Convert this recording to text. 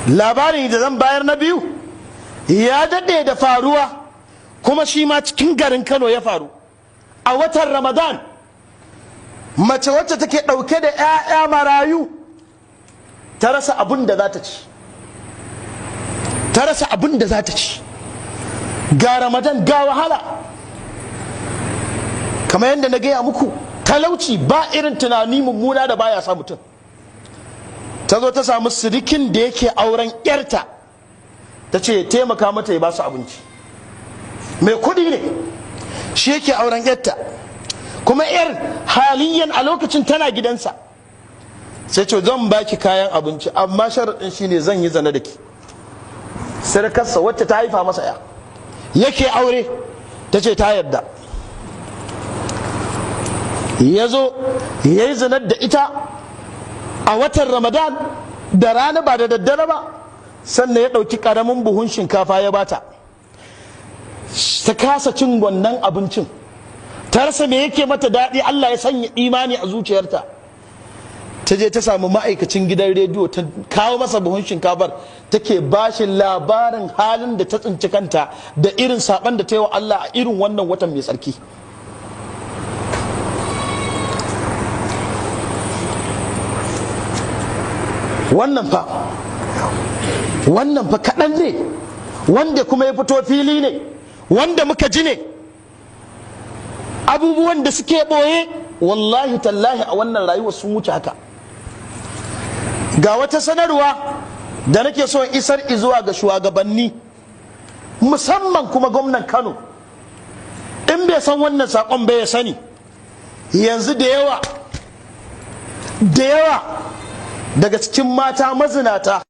Labarin da zan bayar na biyu ya daɗe da faruwa, kuma shi ma cikin garin Kano ya faru a watan Ramadan. Mace wacce take ɗauke da 'ya'ya marayu ta rasa abin da za ta ci, ta rasa abin da za ta ci. Ga Ramadan, ga wahala. Kamar yadda na gaya muku, talauci ba irin tunani mummuna da baya sa mutum. Ta zo ta samu sirikin da yake auren yarta, ta ce taimaka mata ya ba su abinci. Mai kuɗi ne shi yake auren yarta, kuma yar haliyan a lokacin tana gidansa. Sai ce, "Zan baki kayan abinci, amma sharaɗin shine zan yi zina da ki." Sirikarsa wacce ta haifa masa ya yake aure, ta ce ta yarda. Ya zo ya yi zinar da ita a watan Ramadan da rana, ba da daddare ba. Sannan ya ɗauki ƙaramin buhun shinkafa ya bata. Ta kasa cin wannan abincin, ta rasa me yake mata daɗi. Allah ya sanya imani a zuciyarta. Ta je ta samu ma'aikacin gidan rediyo, ta kawo masa buhun shinkafar, take ba shi labarin halin da ta tsinci kanta da irin saban da ta yi wa Allah a irin wannan watan mai tsarki. Wannan fa kaɗan ne, wanda kuma ya fito fili ne, wanda muka ji ne. Abubuwan da suke ɓoye, wallahi tallahi, a wannan rayuwa sun wuce haka. Ga wata sanarwa da nake so isar izuwa ga shugabanni, musamman kuma gwamnan Kano. In bai san wannan saƙon bai, ya sani. Yanzu da yawa da yawa daga cikin mata mazinata